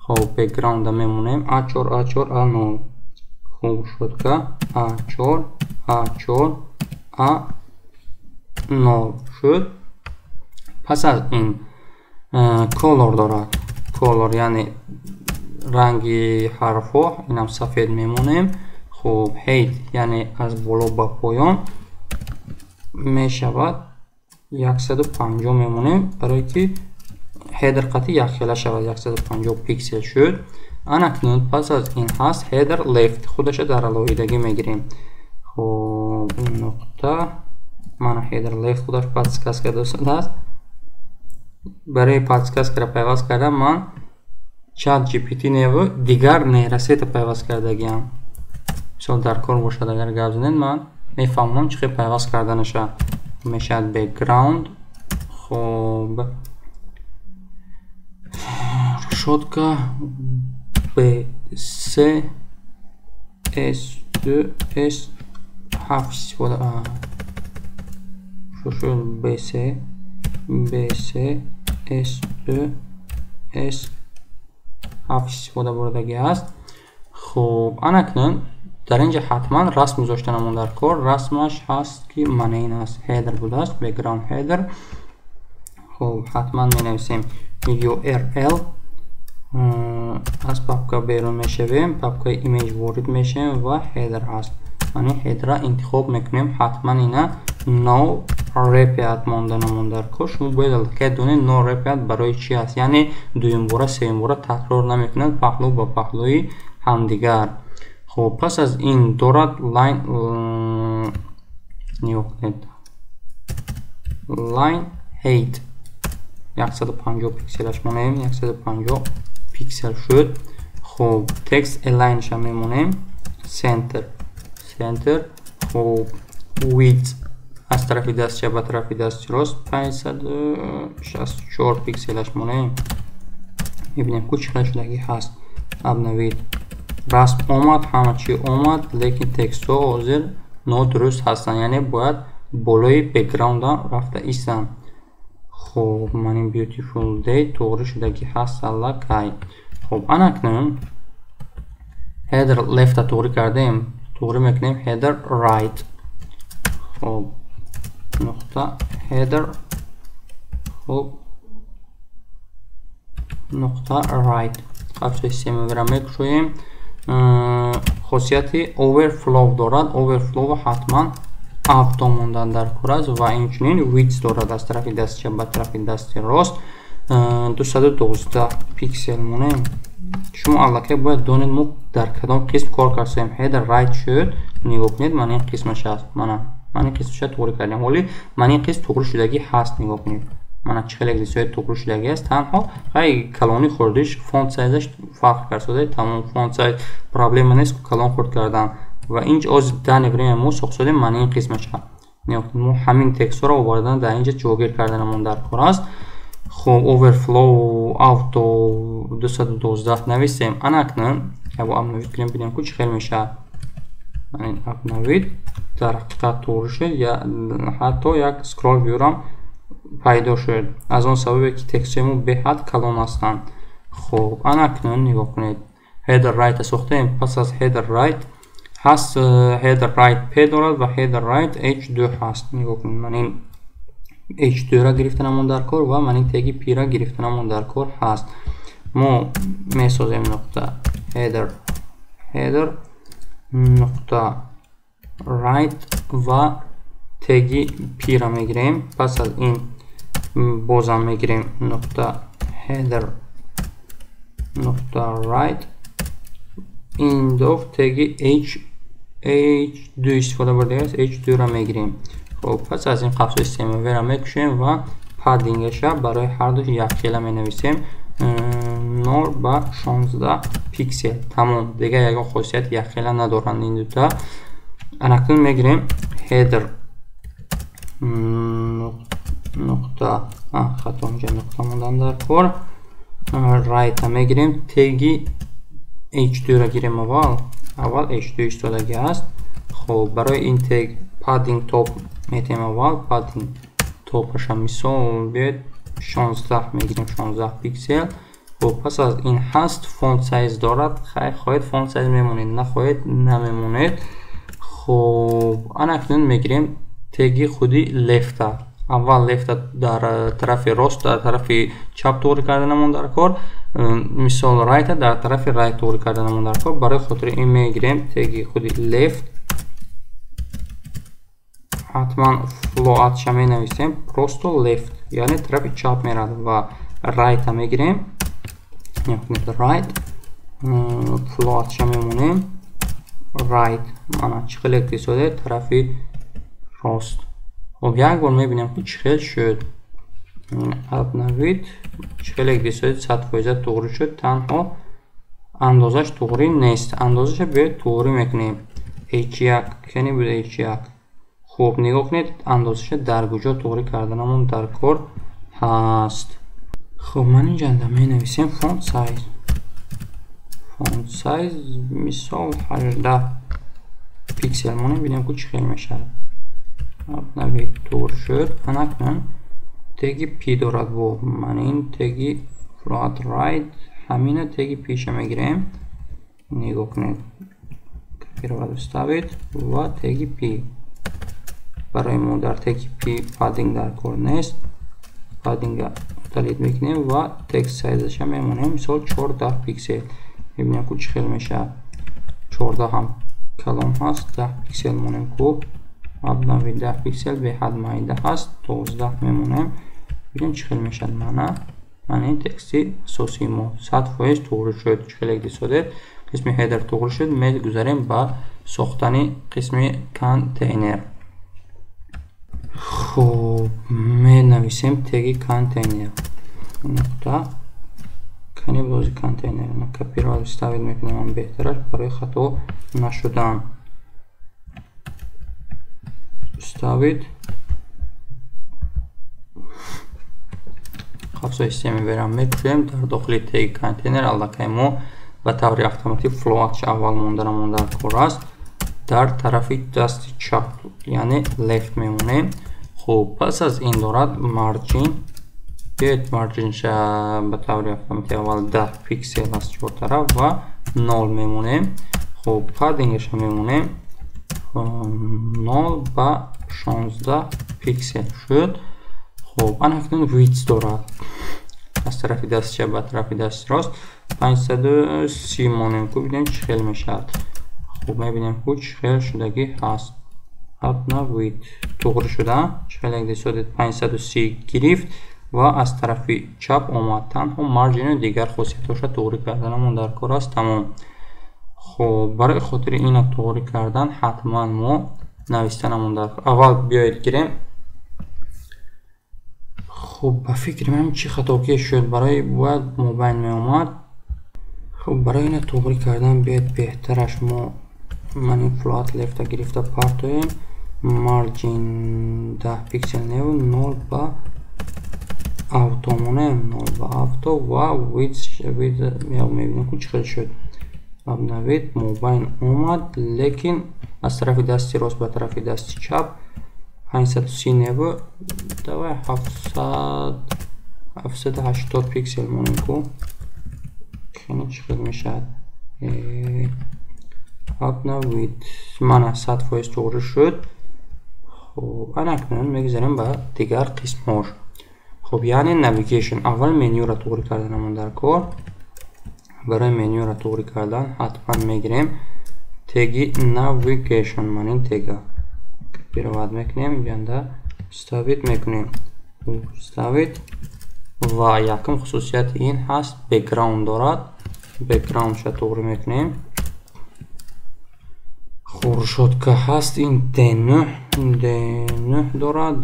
Хуб, background-а мемонем A4 A4 A0. Хуб, шотка A4 A4 A0 шуд. Пас аз ин color дорад. Color яъне ранги ҳарфҳо, инам сафед мемонем. Хуб, height яъне аз боло ба поён мешавад 150 мемонем, барое ки header қатӣ якхела шавад, 150 пиксел шуд. Анакнун пас аз ин ҳаст header left, худаша дар алоҳидагӣ мегирем. Хуб, нуқта мана header left худаш подсказка додааст. Барои подсказкаро пайваст кардам, ман Чат GPT неву дигар нейросета пайваст кардагиам. Мисол, дар кор бошад, агар гап занед, ман мефаҳмонам, чӣ хел пайваст карданаша. Мешавад background, хоб, решётка b c s 2 s 7 истифода шуд. B c b c s 2 s 7 истифода бурдагӣ аст. Хуб, анакнун дар ин ҷа ҳатман расм гузоштанамон дар кор. Расмаш ҳаст, ки мана ин аст, header будааст, background header. Хуб, ҳатман менависем url, аз папка берун мешавем, папкаи image ворид мешавем ва header ҳаст. Ман ин header интихоб мекунем. Ҳатман ина no repeat монданамон дар кор. Шумо бояд аллакай донед, no repeat барои чӣ аст, яъне дуюмбора, сеюмбора такрор намекунад паҳлӯ ба паҳлӯи ҳамдигар. Хуб, пас аз ин дорад line, нигоҳ кунед, line height 150 пикселаш монем, 150 пиксел шуд. Хуб, text align ша мемонем center, center. Хуб, width аз тарафи дасти чап ба тарафи дасти рост 564 пикселаш монем. Мебинем, ку чӣ хел шудагӣ ҳаст. Обновить. Расм омад, ҳама чӣ омад, лекин текстҳо ҳозир нодуруст ҳастанд, яъне бояд болои бекграунда рафта истанд. Хуб, ман ин beautiful day тоғри шудагӣ ҳаст аллакай. Хуб, анакнун header left тоғри кардем, тоғри мекунем header right. Хуб, нуқта header, хуб, нуқта right, қавси семавера мекушоем. Хосияти overflow дорад, overflow ҳатман auto мондан дар кор аст ва инчунин width дорад, аз тарафи дасти чап ба тарафи дасти рост 212 пиксел монем. Шумо аллакай бояд донед, мо дар кадом қисм кор кардем. Header right шуд, нигоҳ кунед, ман ин қисмаш аст, мана ман ин қисмаша туғри кардем. Ҳоли ман ин қисм туғри шудагӣ ҳаст. Нигоҳ кунед, мана чӣ хеле листҳои туғри шудагӣ аст. Танҳо хай калони хурдиш, font size аш фарқ кард, тамом. Font size проблема нест, калон хурд кардан. Ва инҷ оз данный время мо сохтсодем мана ин қисмаша. Мо ҳамин текстҳоро овардан, дар инҷа ҷогир карданамон дар кор аст. Хуб, overflow auto 212 нависем. Анакнун ябо обновить кунем, бинем, ку чӣ хел мешавад. Обновить. Дар ҳақиқат туғри шуд, ҳатто як scroll view рам пайдо шуд, аз он сабабе ки текстҳои мо беҳад калон ҳастанд. Хуб, анакнун нигоҳ кунед, header right сохтем. Пас аз header right ҳаст header right p дорад ва header right h2 ҳаст. Нигоҳ кунед, ман ин h2 ра гирифтанамон дар кор ва ман ин теги p ра гирифтанамон дар кор ҳаст. Мо месозем нуқта header, header нуқта right ва теги p ра мегирем. Пас аз ин бозам мегирем нуқта header нуқта right, ин доф теги h, h2 истифода бурдааст, h2 ра мегирем. Хуб, пас аз ин қавси семавера мекушем ва padding аша барои ҳардуш якхела менависем, 0 ба 16 пиксел. Тамом, дигар ягон хосияти якхела надоранд ин дута. Анакнун мегирем header нуқта, хато, инҷа нуқта мондан дар кор, right мегирем, теги h2 ра гирем аввал, аввал h2 истодагӣ аст. Хуб, барои ин тег padding top метем аввал, padding top аша мисол биёед 16 мегирем, 16 пиксел. Хуб, пас аз ин ҳаст font size дорад. Хай, хоҳед, font size мемонед, нахоҳед, намемонед. Хуб, анакнун мегирем теги худи left а. Аввал left а дар тарафи рост, дар тарафи чап туғри карданамон дар кор, мисол, right а дар тарафи right туғри карданамон дар кор. Барои хотири ин мегирем теги худи left, ҳатман float ша менависем, просто left, яъне тарафи чап мерад, ва right а мегирем, right float ша мемонем right. Мана чӣ хеле иқтисоде тарафи рост. Хуб, як бор мебинем, ки чӣ хел шуд. Обновить. Хеле дисоид 100% туғри шуд, танҳо андозаш туғри нест. Андозаша биёед туғри мекунем. H1 кани буд H1. Хуб, нигоҳ кунед, андозаша дар куҷо туғри карданамон дар кор ҳаст. Хуб, ман инҷа менависем font size. Font size мисол 18 пиксел монем, бинем ку чӣ хел мешавад. Обновить, туғри шуд. Анакнун теги p дорад бо ман ин теги float right, ҳамина теги p-ша мегирем. Нигоҳ кунед, копировать, вставить ва теги p. Барои мо дар теги p padding дар кор нест. Padding-а удалить мекунем ва text size-аша мемонем мисол 14 пиксел. Мебинем ку чӣ хел мешавад. 14 ҳам калон ҳаст, 10 пиксел монем ку. Обновить, 10 пиксел беҳад майда ҳаст, 12 мемонем. Бинем чӣ хел мешавад. Мана ин тексти асосии мо 100% туғри шуд. Чӣ хеле дисодед, қисми header туғри шуд. Мегузарем ба сохтани қисми контейнер. Хуб, менависем теги контейнер нуқта кани бози контейнер копировать, вставить мекунем, беҳтараш барои хато нашудан. Вставить, қавсҳои системи берам мекушоем. Дар дохили теги контейнер аллакай мо ба таври автоматӣ float аввал монданамон дар кор аст. Дар тарафи дасти чап, яъне left мемонем. Хуб, пас аз ин дорад margin. Биёед margin-ша ба таври автоматӣ аввал 10 пиксел аз чор тараф ва 0 мемонем. Хуб, padding-аша мемонем 0 ба 16 пиксел шуд. Хуб, ана акнун width дорад. Аз тарафи дасти чап ба тарафи дасти рост 530 монем ку, бинем чӣ хел мешавад. Хуб, мебинем ку чӣ хел шудагӣ ҳаст. Обновить, туғри шуда. Чӣ хел як дисодед, 530 гирифт ва аз тарафи чап омад. Танҳо марҷину дигар хосиятҳоша туғри карданамон дар кор аст. Тамом. Хуб, барои хотири ина туғри кардан ҳатман мо навистанамон дар аввал биёед гирем. Хуб, ба фикри ман чӣ хатокие шуд, барои бояд мобайн меомад. Хуб, барои ина туғри кардан биёед беҳтараш мо ман ин float left-а гирифта партоем. Margin 10 пиксел неву 0 ба авто монем, 0 ба авто ва width мебинем ку чӣ хел шуд. Обновить, мобайн омад, лекин аз тарафи дасти рост ба тарафи дасти чап 530 неву, давай 780 пиксел монем ку. Хеле чӣ хел мешавад. Обновить, мана 100% туғри шуд. Хуб, анакнун мегузарем ба дигар қисмҳош. Хуб, яъне navigation. Аввал менюро туғри карданамон дар кор. Барои менюро туғри кардан ҳатман мегирем теги navigation. Ман ин тега копировать мекунем, инҷанда вставить мекунем. Вставить ва якум хусусияти ин ҳаст background дорад. Background-ша туғри мекунем. Хуршодка ҳаст, ин D9, D9 дорад,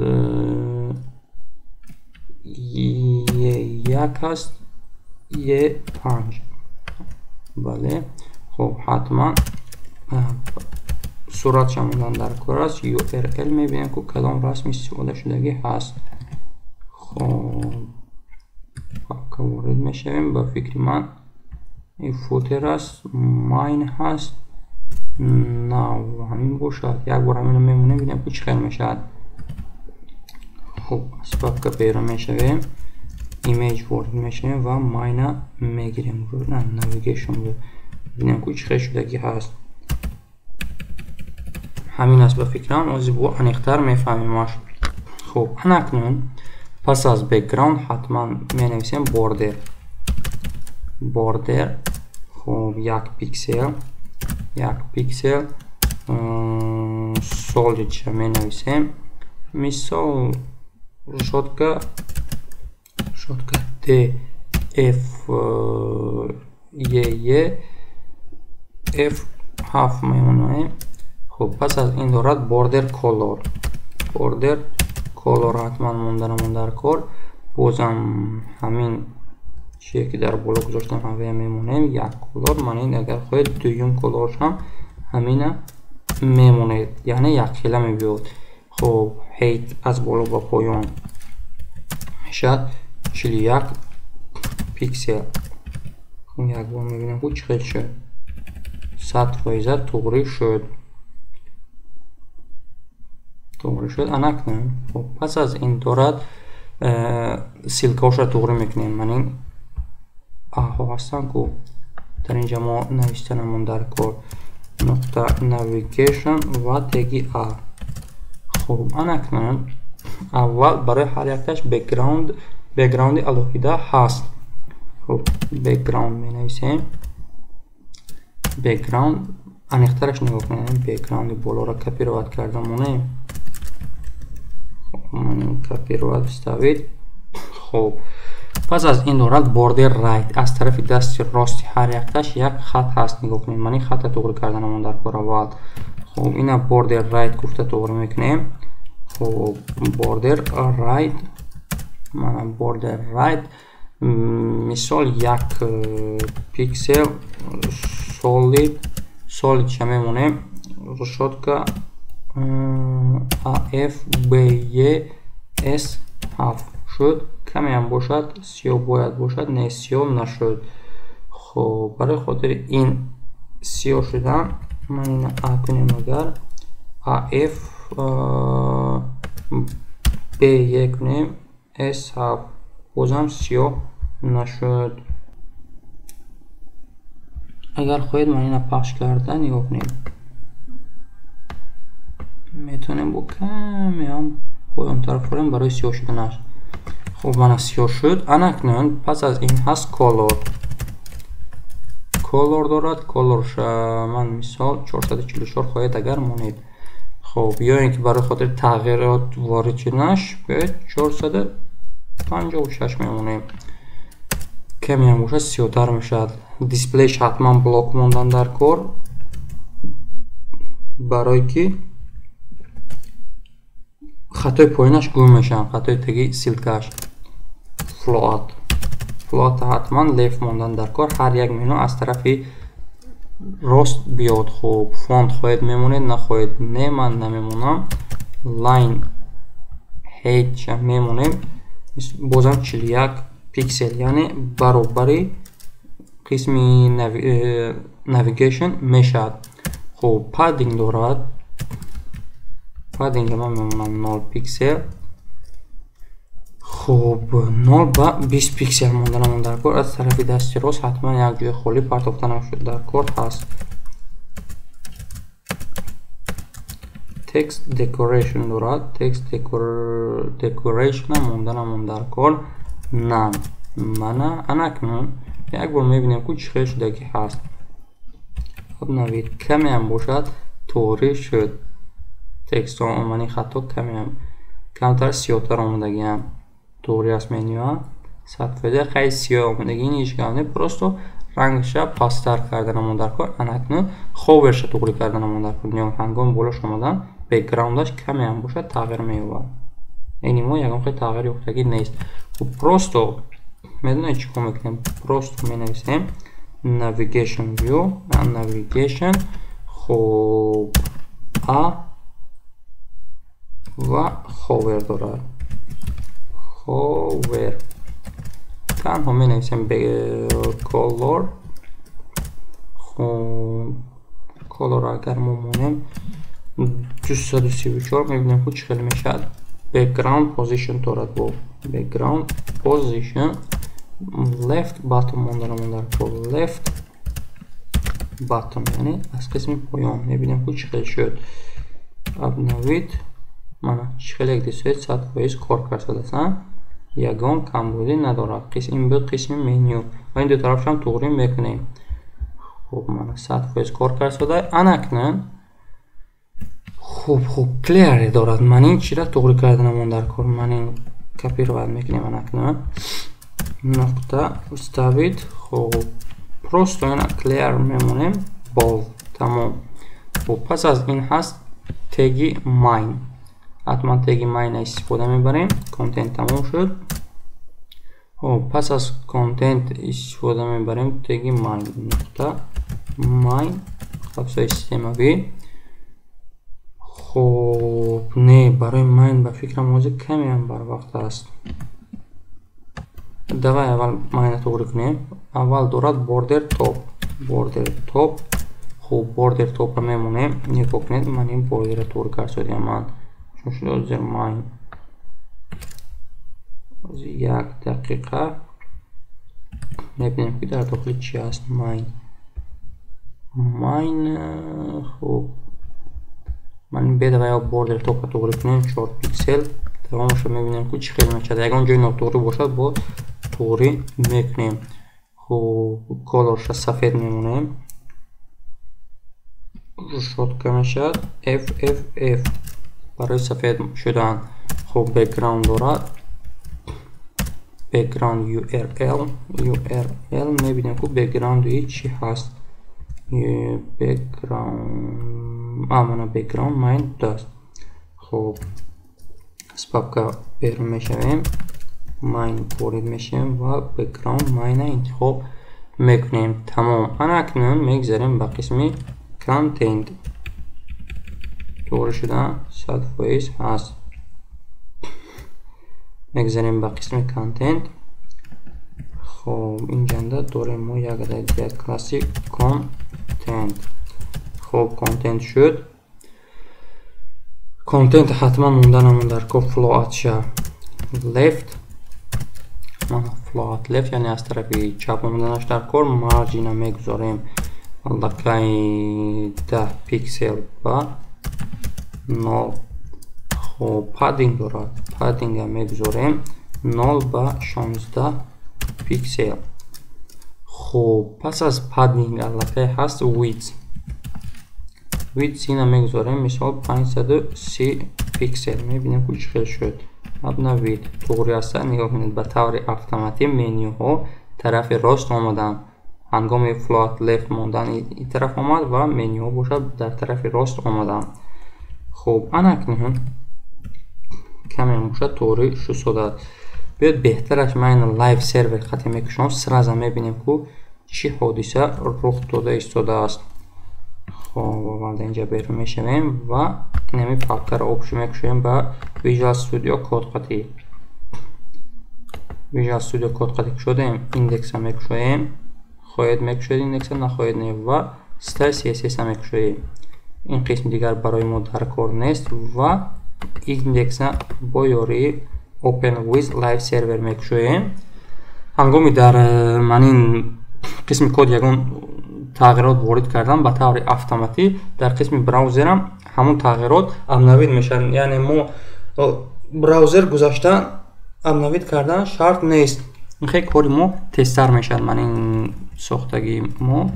E1 ҳаст, E5. Бале. Хуб, ҳатман суратша мондан дар кор аст. URL мебинем ку кадом расм истифода шудагӣ ҳаст. Хуб, папка ворид мешавем. Ба фикри ман ин footer аст, main ҳаст, nav ҳамин бошад. Як бор ҳаминро мемонем, бинем ку чӣ хел мешавад. Хуб, аз папка берун мешавем, image ворид мешавем ва main-а мегирем. Navigation бинем ку чӣ хел шудагӣ ҳаст. Ҳамин аст ба фикрам, ози бо аниқтар мефаҳмемаш. Хуб, анакнун пас аз background ҳатман менависем border. Border, хуб, 1 пиксел, 1 пиксел, solid-ша менависем. Мисол решетка D F E E F 7 мемонем. Хуб, пас аз ин дорад border color. Border color ҳатман монданамон дар кор. Бозам ҳамин чие ки дар боло гузоштам, ҳавая мемонем, як color. Ман ин агар хоҳед, дуюм color ш ҳам ҳамина мемонед, яъне якхела мебиёд. Хуб, height аз боло ба поён мешавад 41 пиксел. Як бор мебинем, ку чӣ хел шуд. 100% туғрӣ шуд, туғрӣ шуд. Анакнун, хуб, пас аз ин дорад ссылка ҳошро туғрӣ мекунем. Ман ин a ҳо ҳастанд ку, дар инҷа мо навиштанамон дар кор нуқта navigation ва теги a. Хуб, анакнун аввал барои ҳар якташ background и алоҳида ҳаст. Хуб, background менависем. Background аниқтараш нигоҳ кунем, background и болоро копировать карда монем. Копировать, вставить. Хуб, пас аз ин дорад border right, аз тарафи дасти рости ҳар якташ як хат ҳаст. Нигоҳ кунем, ман ин хатта туғрӣ карданамон дар кор аввал. Хуб, ина border right гуфта туғрӣ мекунем. Хуб, border right, мана border right, мисол, як пиксел solid, solid ша мемонем, решётка af b e s 7 шуд. Камеам бошад, сиёҳ бояд бошад. Не, сиёҳ нашуд. Хуб, барои хотири ин сиёҳ шудан ман ина a кунем, агар af b e кунем, s 7, бозам сиёҳ нашуд. Агар хоҳед, ман ина пахш карда нигоҳ кунем, метавонем бо камеам поёнтар фурем барои сиёҳ шуданаш. Хуб, мана сиёҳ шуд. Анакнун пас аз ин ҳаст color. Color дорад, color ша ман мисол 444 хоҳед агар монед. Хуб, ё ин ки барои хотири тағйирот ворид шуданаш биёед 456 мемонем. Камеам бошад, сиёҳтар мешавад. Display ш ҳатман блок мондан дар кор, барое ки хатои поёнаш гум мешаванд, хатои теги ссылка ш. Float, float ҳатман left мондан дар кор, ҳар як меню аз тарафи рост биёд. Хуб, font хоҳед мемонед, нахоҳед не, ман намемонам. Line height ша мемонем, бозам 41 пиксел, яъне баробари қисми navigation мешавад. Хуб, padding дорад, padding ман мемонам 0 пиксел. Хуб, 0 ба 20 пиксел монданамон дар кор. Аз тарафи дасти рост ҳатман як ҷои холӣ партофтанам дар кор ҳаст. Text decoration дорад, text decoration монданамон дар кор на. Мана анакнун як бор мебинем, ку чӣ хел шудагӣ ҳаст. Обновить, камеам бошад, туғрӣ шуд. Текстҳо омани хато камеам камтар сиёҳтар омадагиам. Туғрӣ аст менюа 100%. Хай, сиёҳ омадагӣ ҳеҷ гап не, просто рангша пасттар карданамон дар кор. Анакнун hover ша туғрӣ карданамон дар кор. Ҳангоми болош омадан background аш камеам бошад, тағйир меёбад. Яъне мо ягон хел тағйир ёфтагӣ нест. Хуб, просто медонед чӣ кор мекунем? Просто менависем navigation view, navigation, хуб, a ва hover дорад, hover. Танҳо менависем color. Хуб, color агар мо монем 234, мебинем, ку чӣ хел мешавад. Background position дорад, бо background position left bottom монданамон дар кор, left bottom, яъне аз қисми поён. Мебинем, ку чӣ хел шуд. Обновить, мана чӣ хел як дисоед, 100% кор кард, ягон камбудӣ надорад. Ин буд қисми меню ва ин ду тарафшам туғрӣ мекунем. Хуб, мана 100% кор кард. Анакнун, хуб, clear дорад. Ман ин чира туғрӣ карданамон дар кор. Ман ин копировать мекунем, анакнун нуқта вставить. Хуб, просто ина clear мемонем, bold, тамом. Хуб, пас аз ин ҳаст теги main. Ҳатман теги main истифода мебарем. Контент тамом шуд. Хоб, пас аз content истифода мебарем теги main, нуқта main, қавсҳои системавӣ. Хоб, не, барои main ба фикрам ҳозир камеам барвақт аст. Давай аввал main а туғри кунем. Аввал дорад border top, border top. Хуб, border top ро мемонем. Нигоҳ кунед, ман ин border ро туғри кардодиам. Ман чун шуд ҳозир main, як дақиқа, мебинем, ки дар дохили чӣ аст main. Main, хуб, ман бедава ё border top ро туғри кунем, 4 пиксел. Давомашро мебинем, ки чӣ хел мешавад. Ягон ҷои нотуғрӣ бошад, бо туғрӣ мекунем. Хуб, color ша сафед мемонем, решётка мешавад FFF барои сафед шудан. Хуб, background дорад, background URL, URL. Мебинем, ку background и чӣ ҳаст. Background, мана background main будааст. Хуб, аз папка берун мешавем, main ворид мешавем ва background main интихоб мекунем. Тамом. Ана акнун мегзарем ба қисми content. Туғри шудан 100% ҳаст. Мегзарем ба қисми content. Хоб, инҷанда дорем мо як адади дигар класси content. Хоб, content шуд. Content ҳатман монданамон дар кор float ша left, float left, яъне аз тарафи чап омаданаш дар кор. Margin а мегузорем аллакай 10 пиксел ба 0. Хоб, padding дорад, padding а мегузорем 0 ба 16 пиксел. Хоб, пас аз padding аллакай ҳаст width. Width ина мегузорем, мисол, 530 пиксел. Мебинем, ки чӣ хел шуд. Обновить, туғри аста. Нигоҳ кунед, ба таври автоматӣ менюҳо тарафи рост омаданд. Ҳангоми float left мондан ин тараф омад ва менюҳо бошад дар тарафи рост омаданд. Хуб, ана акнун каме бошад туғри шуд. Биёд, беҳтараш ман ина live server хате мекушам, сразу мебинем, ку чӣ ҳодиса рух дода истодааст. Хоб, аввал инҷа берун мешавем ва инами папкаро обшу мекушоем ба Visual Studio Code қати. Visual Studio Code қати кушодаем, index а мекушоем. Хоҳед, мекушоед index а, нахоҳед, не. Ва style CSS а мекушоем. Ин қисми дигар барои мо дар кор нест ва index а бо ёрии Open with Live Server мекушоем. Ҳангоми дар манин қисми код ягон тағйирот ворид кардан, ба таври автоматӣ дар қисми браузерам ҳамон тағйирот обновить мешавад, яъне мо браузер гузашта обновить кардан шарт нест. Хеле кори мо тезтар мешавад. Ман ин сохтагии мо,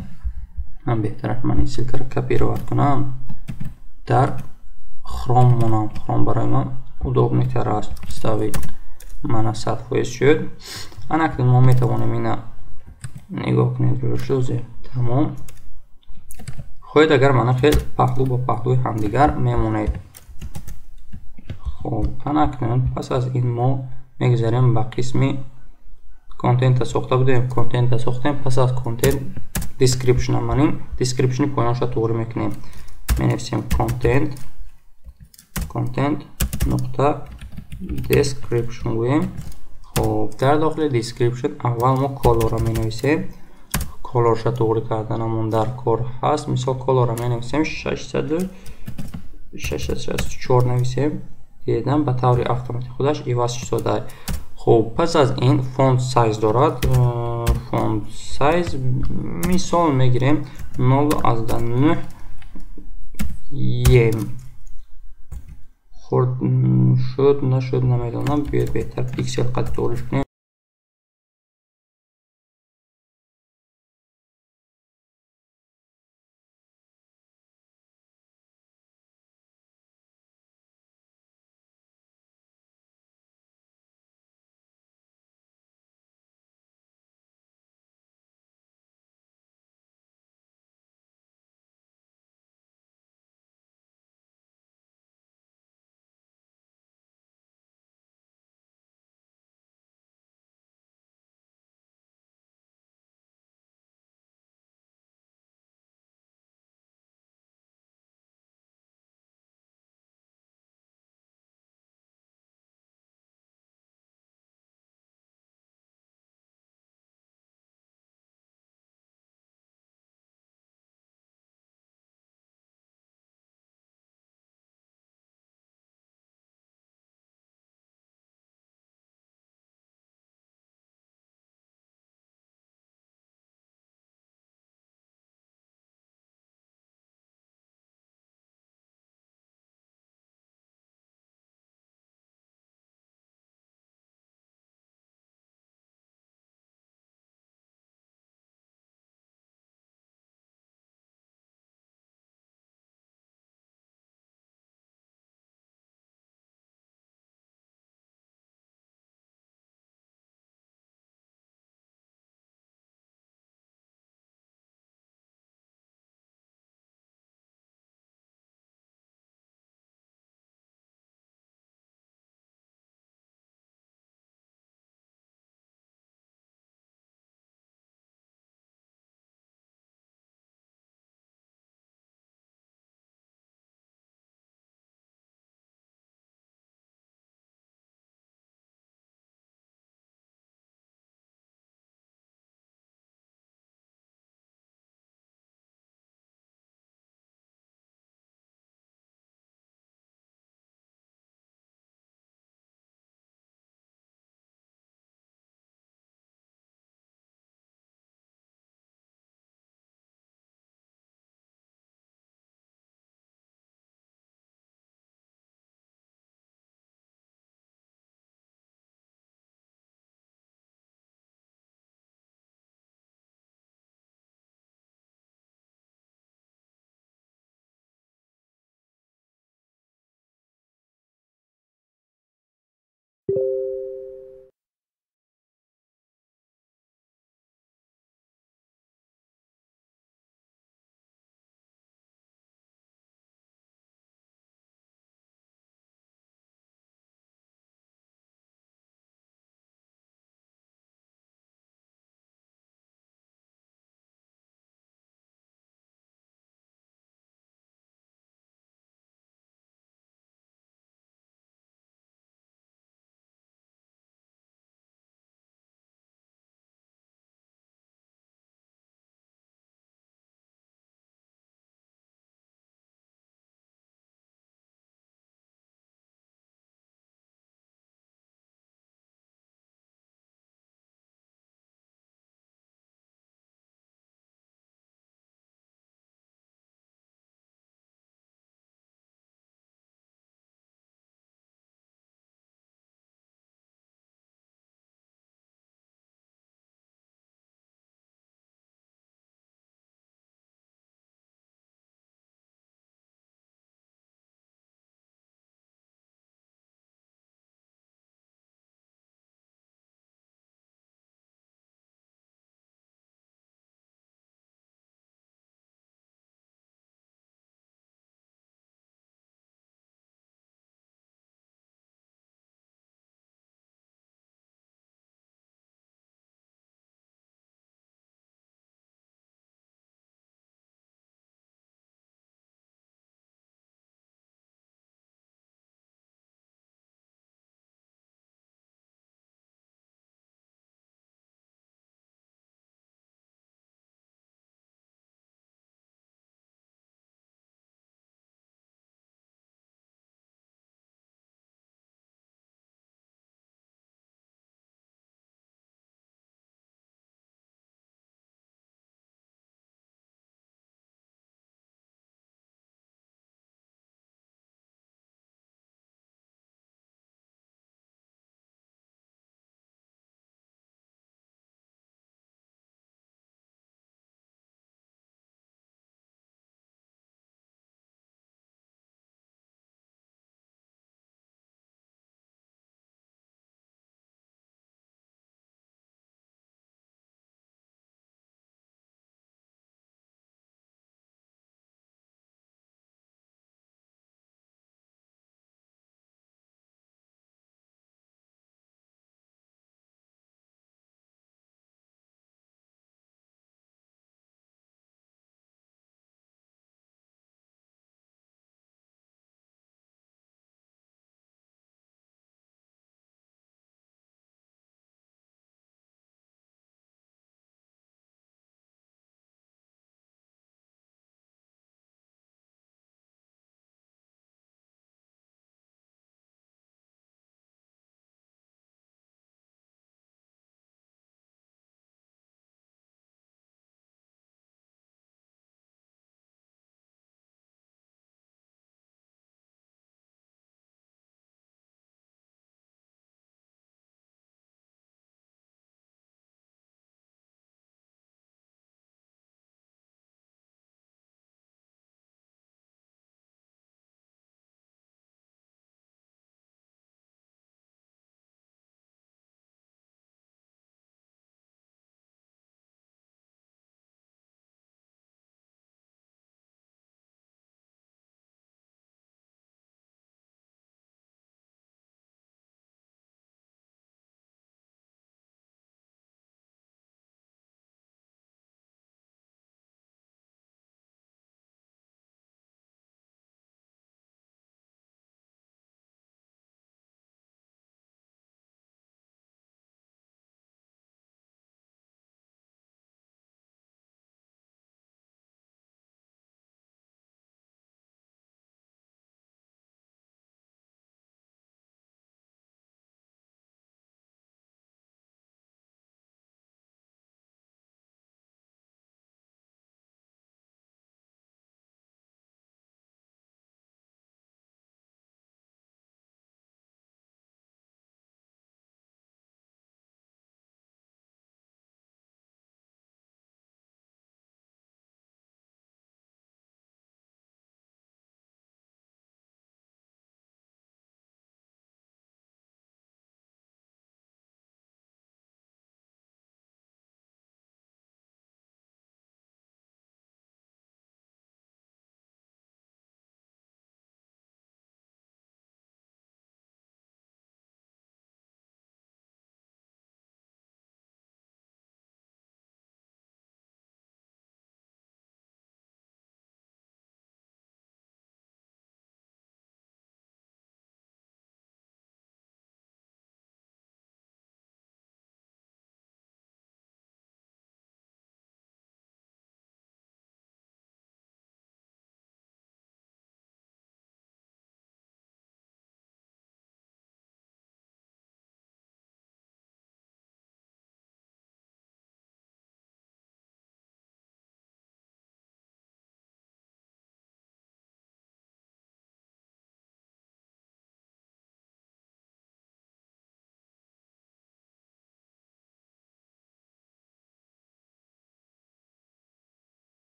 ман беҳтараш ман ин ссылка ро копировать кунам, дар Хром монам. Хром барои ман удобный тар аст. Вставить, мана 100% шуд. Ана акнун мо метавонем ина нигоҳ кунед, рӯшӯзе. Тамом. Хоҳед, агар мана хел паҳлӯ ба паҳлӯи ҳамдигар мемонед. Хоб, ана акнун пас аз ин мо мегузарем ба қисми content а сохта будем, content а сохтем. Пас аз content description, манин description и поёнша туғри мекунем. Менависем content, content нуқта description гӯем. Хоб, дар дохили description аввал мо color ро менависем. Color ша туғри карданамон дар кор ҳаст. Мисол, color ро менависем 664 нависем, дидам, ба таври автоматӣ худаш иваз шуда. Хуб, пас аз ин font size дорад. Font size, мисол мегирем, 0.9 em. Хурд шуд, нашуд, намедонам. Биёед, беҳтар пиксел қад туғриш кунем.